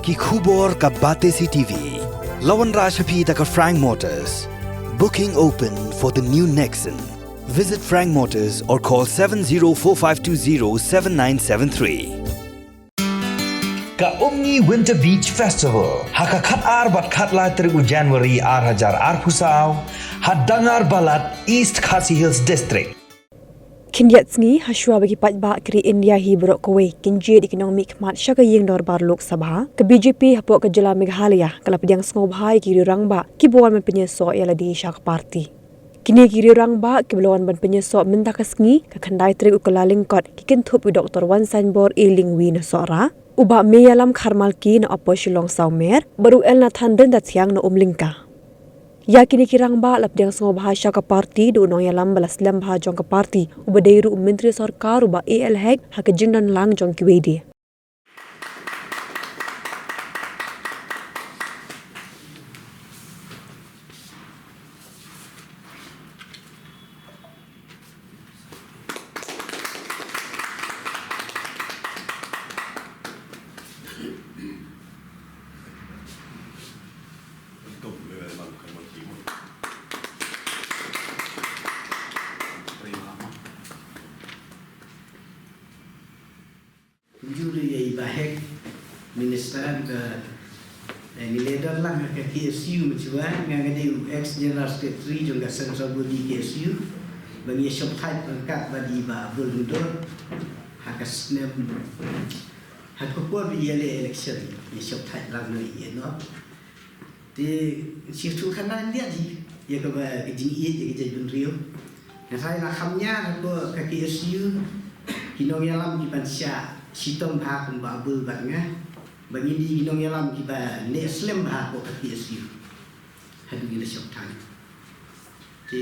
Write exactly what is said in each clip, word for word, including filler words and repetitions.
Ki khubor ka Batesi T V. La wanrah sha phi da ka Frank Motors. Booking open for the new Nexon. Visit Frank Motors or call seven zero four five two zero seven nine seven three. Ka Umngi Winter Beach Festival ha ka khat ar bad khat lai tarik u January ar hajar arphew saw ha Dangar Balat, East Khasi Hills District. Khyndiat sngi hashwa ba ki paidbah ka ri India hi baroh kawei kin jied ïa ki nongmihkhmat sha ka ïing dorbar Lok Sabha, ka B J P hapoh ka jylla Meghalaya ka la pdiang sngewbha ïa ki riew rangbah kiba wan ban pynïasoh ïa lade sha ka party. Kine ki riew rangbah kiba la wan ban pynïasoh mynta ka sngi, ka khyndai tarik u Kyllalyngkot, ki kynthup ïa u Doctor Wansainbor A Lyngwi na Sohra, u Bah Meïalam Kharmalki na Upper Shillong Sawmer bad u L Nathan Ryntathiang na Umlyngka. Ïa kine ki rangbah la pdiang sngewbha sha ka party da u nongïalam ba la slem bha jong ka party uba dei ruh u Myntri Sorkar u Bah A L Hek ha ka jingdon lang jong kiwei de. Kumjuh ruh ïa i Bah Hek, Minister, ba, eh, ngi la don lang ha ka K S U mynshwa, nga nga dei u ex General Secretary jong ka Central Body K S U, ba ngi ïa shop thait ryngkat bad i Bah Abdul Lyngdoh ha ka snem, ha ka por ba ïaleh election, ïa shop thait lang noh ïa noh. Te shisha khana ndia ji ïa kaba ka jingïeit ïa ka jaitbynriew. Nga sa ïa la kham ñiar hapoh ka K S U, ki nongïalam ki ban shah shitom bha kum Bah Abdul bad nga. Ba ngi dei ki nongïalam kiba neh slem bha hapoh ka K S U. Haduh ngi la shop thait. Te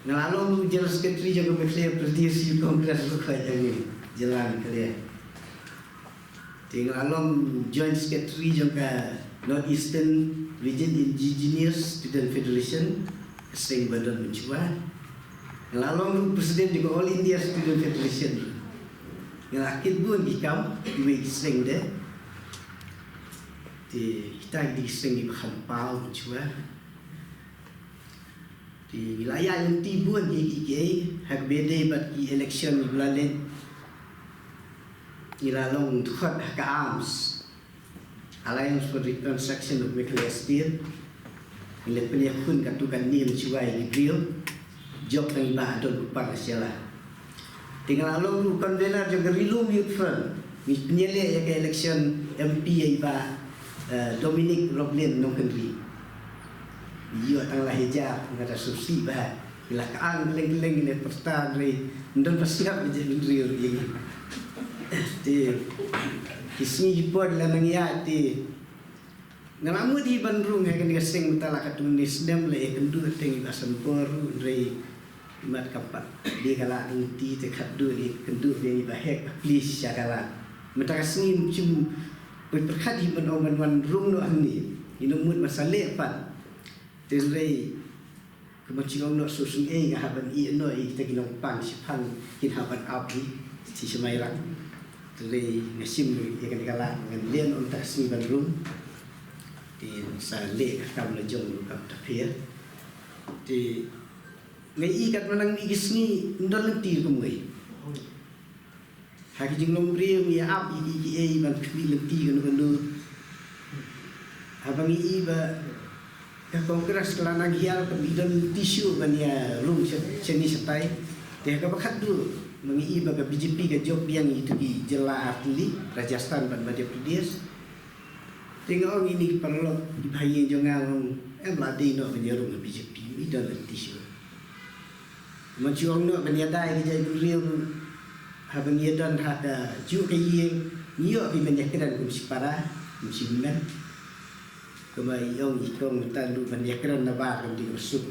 nga la long General Secretary jong ka Meghalaya Pradesh Youth Congress ruh, ka jong ngi jylla Meghalaya. Te nga la long Joint Secretary jong ka North Eastern Region Indigenous Student Federation, ka seng ba don mynshwa. Nga la long ruh President jong ka All India Student Federation. Nga la kit bun ki kam, kiwei ki seng de. Te kita ki dei ki seng kiba kham paw mynshwa. Te ngi la ïaid lynti bun ïa kiei kiei, ha kaba ïadei bad ki election kiba la leit. Ngi la long dkhot ha ka ARMS, Alliance for Reconstruction of Meghalaya State. Ngi la pynïakhun katto katne mynshuwa ïa ki briew. Jop tang i Bah Donkupang Shylla. Te nga la long ruh convener jong ka Ri-lum Youth Front. Ngi pynïaleh ïa ka election M P ïa i Bah, eh, Dominic Roblin Nongkynrih. Ïoh tang lai hajar, nga da sngewsih bha. Ngi la kyang kylleng kylleng, ngi la pyrta, hynrei ym don ba sngap ïa ka jaitbynriew ruh ïa ngi. Te ki sngi ki por la nang ïaid te nga la mut hi ban rung ha kane ka seng mynta la katto katne snem, la ïakynduh teng i Bah Sanbor ruh, hynrei imat kam pat dei ka lad lynti, te khatduh ïakynduh biang i Bah Hek, please sha ka lad. Mynta ka sngi ym shym poi pyrkhat hi ban ong ban wan rung noh hangne. Ngi nang mut ban sa leh pat. Te hynrei kumba ngi ong noh, shu sngewsih nga hap ban ïeh noh ïa kita ki nongpang shiphang, kin hap ban ap hi shi sha Mairang. Te hynrei nga shim ïa kane ka lad, ngan leh noh mynta ka sngi ban rung. Te sa leh ka kam la jong ruh kam ta pher. Te nga i katba nang mih ki sngi, ym don lynti ruh kumwei. Ha ki jinglong briew ngi ïa ap ïa kiei kiei ban khmih lynti kano kano. Haba ngi i ba ka Congress ka la nang hiar, kam i don lynti shuh ban ïa rung sha, shane shatai. Te ha kaba khatduh ba ngi i ba ka B J P ka jop biang ïa kito ki jylla artylli, Rajasthan bad Madhya Pradesh. Te nga ong ïa kine ki paralok, ki bahaïing jong nga, nga ong em lah dei noh ban ïa rung ha B J P, i don lynti shuh. Kumba ngi ong noh ban ïada ïa ka jaitbynriew, haba ngi ïadon ha kajuh ka ïing, ngi ïoh ban ïakren kum shi para, kum shi hynmen. Kumba i ong i kong mynta, ruh ban ïakren na bar kam dei kaba suk.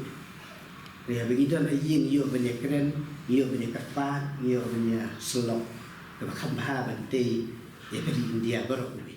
Hynrei haba ngi don ha ïing ngi ïoh ban ïakren, ngi ïoh ban ïakyrpad, ngi ïoh ban ïasyllok. Kaba kham bha ban tei ïa ka ri India baroh kawei.